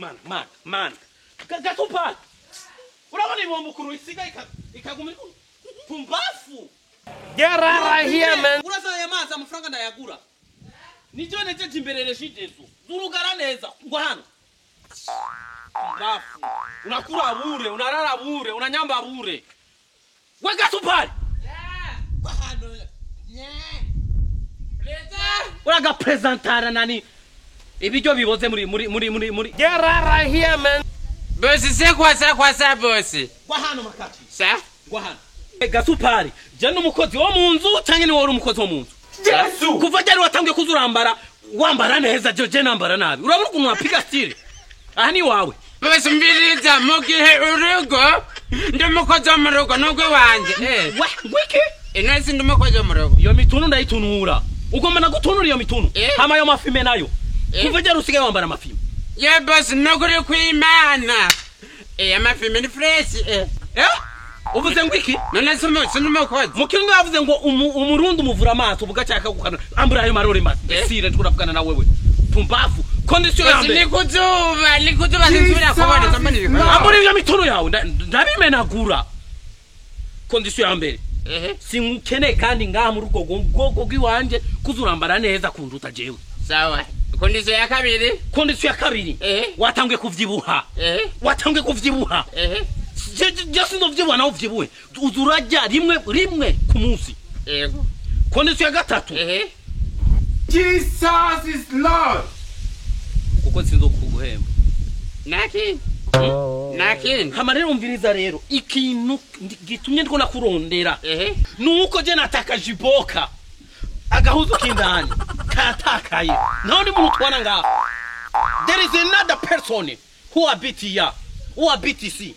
Mana, mana, mana. Gasupari. Urabona ibombo ukuntu isiga ikaguma iri pumbafu. Get out of here, man. Urasa aya mazi amafaranga ndayagura. Nijyo nejeje imbere Regideso. Zurugara neza ngo hano. Pumbafu. Unakula bure, unalala bure, unanyamba bure. We Gasupari. Yeah. Hano. Uragapresentara nani? Ibiryo biboze muri muri muri muri muri. Get out of here, man. Bosi, c'est quoi ça, quoi ça, bosi? Gwa hano makati. Ça? Gwa hano. Gasupari, je n'umukozi wo mu nzu canke ni wowe uri umukozi wo mu nzu? Yesu! Kuva ryari watangiye kuzurambara wambara neza je nambara nabi. Urabona ukuntu wapiga style? Aha ni wawe. Bosi, mbiriza mu gihe urugo ndi umukozi wo mu rugo nubwo wanje. Eh. We, wiki? Ino si ndi umukozi wo mu rugo. Iyo mitunu ndayitunura. Ugomba nagutunura iyo mitunu. Eh. Hama ayo mafime nayo. Eh. Kuva ryari usigaye wambara amafime? Ye bosi, nukuri kw'Imana. Eh, amafime ni fresh. Eh. Eh? Uvuze ngo iki? None si ndi umukozi. Mu kirundi bavuze ngo umurundi umuvura amaso bugacaka gukana. Ambura ayo marore maso. Eh. Sire turavugana na wewe. Pumbafu. Condition ya Bosi, mbere. ni kuzuba, ni kuzuba sinsubira kubona zambona ibikorwa. Ambura iyo mitunu yawe ndabimenagura. Condition ya mbere. Ehe. Singukeneye kandi ngaha muri urwo bwoko bw'iwanje kuzurambara neza kunduta jewe. Sawa. Condition ya kabiri. Condition ya kabiri. Eh. Watangiye kuvyibuha. Eh. Watangiye kuvyibuha. Eh. Je sinzovyibuha nawe uvyibuhe. Uzurarya rimwe rimwe ku munsi. Yego. Condition ya gatatu. Eh. Jesus is Lord. Kuko sinzokuguhemba. Naki? Naki? Hama rero umviriza rero ikintu gitumye ndiko nakurondera. Eh. Nuko je natakaje iboka. Agahuzu k'indani katakaye. Nta wundi muntu tubana ngaha. There is another person who are BTR, who are BTC.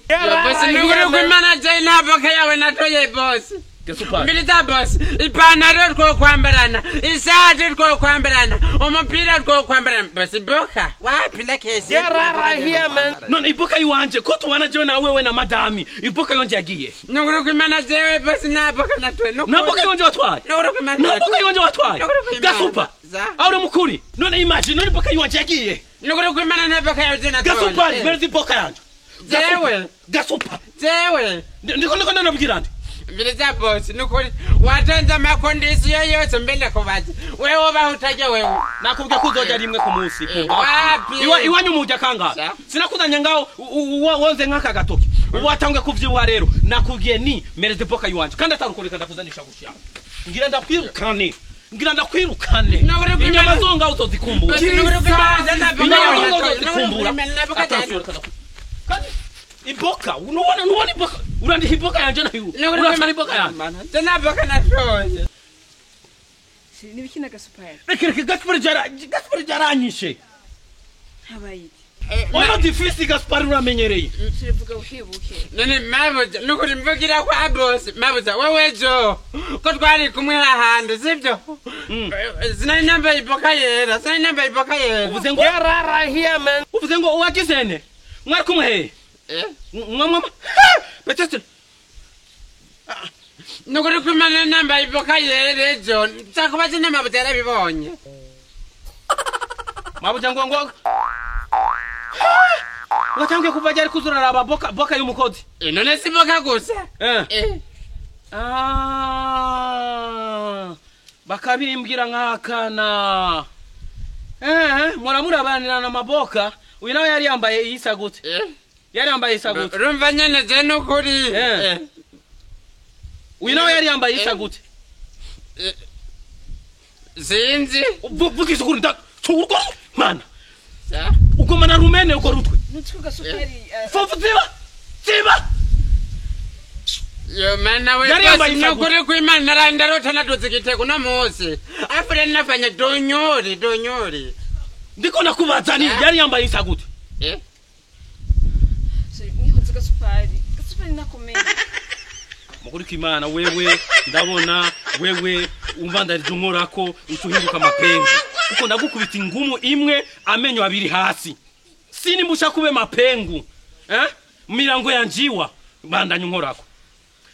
Get out Bosi, of nukuri here, man. kw'Imana je nta yawe natoye bosi. Gasupari. Mbiriza bosi, ipantaro twokwambarana, ishati twokwambarana, umupira twokwambarana. Bosi, boka wapi na kesi? Get out of here, man. None iboka yiwanje ko tubana jewe na wewe na madami. Iboka yonje yagiye. Nukuri kw'Imana jewe bosi nta boka natoye. Nta boka yonje watwaye. Nukuri kw'Imana Nta boka yonje watwaye. Nukuri kw'Imana. Gasupa. Za. Aho uri mukuri. None imagine none iboka yiwanje yagiye. Nukuri kw'Imana nta boka yawe je natoye. Gasupari, berzi iboka yanje. Jewe. Gasupa. Jewe. Ndiko ndiko ndanabwira nde. Mbiriza bosi, nukuri watonze amakondisiyo yose mbele kubaza. Wewe ubaho utajya wewe. Nakubwiye ko uzojya rimwe ku munsi. Wapi? Iwanyu mujya kangahe? Sa. Sinakuzanye ngaho wonze nk'aka gatoki. Watangiye kuvyibuha rero. Nakubwiye ni mereze boka yiwanje kandi atarukoreka ndakuzanisha gushya. Ngira ndakwirukane. Ngira ndakwirukane. Nukuri kw'Imana. Inyama zo ngaho uzozikumbura. Bosi, nukuri kw'Imana nta boka Inyama yawe zo ngaho natoye. uzozikumbura. Nukuri kw'Imana nta boka yawe. Kandi iboka unubona nubona iboka urandiha iboka yanje nayo. Urafana iboka yanje. Nta boka natoye. Nibiki na Gasupari? Reka reka Gaspar jara Gaspar jaranyishe. Habaye iki? Ono difisi Gaspar uramenyereye. Turivuga buke buke. None mabuja nukuri mvugira kwa bosi mabuja wewe jo ko twari kumwe ahantu sibyo? Sinari nambaye iboka yera, sinari nambaye iboka yera. Uvuze ngo Get out of here, man. uvuze ngo uwagizene mwari kumwe he Eh? mwa mwa betete Nukuri kw'Imana nambaye iboka yera ejo nsakubaza inama mabuja yarabibonye. mabuja ngo ngo watangiye kuva ryari kuzuraraba boka boka y'umukozi. Eh, none si boka gusa. Eh. Eh. Ah, bakabimbwira nk'akana eh muramurabanira na maboka. Uyu nawe yari yambaye iyisa gute? Eh. Yari yambaye iyisa gute? Urumva nyene je nukuri. Eh. Eh. Uyu nawe yari yambaye iyisa Eh. gute? Sinzi. Vuga isukuri nda urwo mana. Sa. Ugomana rumene uko rutwe. Nutwe Gasupari. Fofu ziba ziba. Yo mana we Yari yambaye bosi isago. nukuri kw'Imana naraye ndarota naduze igitego uno munsi. Afure nafanya donyori donyori. Ndiko nakubaza ni Eh. yari yambaye isa gute? Eh? Mwihoze Gasupari. Gasupari nakomeye. Mukuri kw'Imana wewe ndabona wewe umbandarije unkorako ucuhinduka mapenzi. Kuko ndagukubita ingumu imwe amenyo abiri hasi. Sinimbusha kube mapengu. Eh? Mirango ya njiwa bandanya unkorako.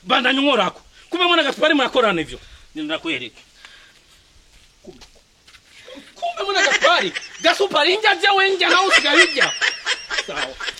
Bandanya unkorako. Kumbe mwana Gaspari murakorana ivyo. Ndakwereka. Kumbe mwana Gaspari, Gasupari inja jewe inja nawe usigaye ujya. Sawa.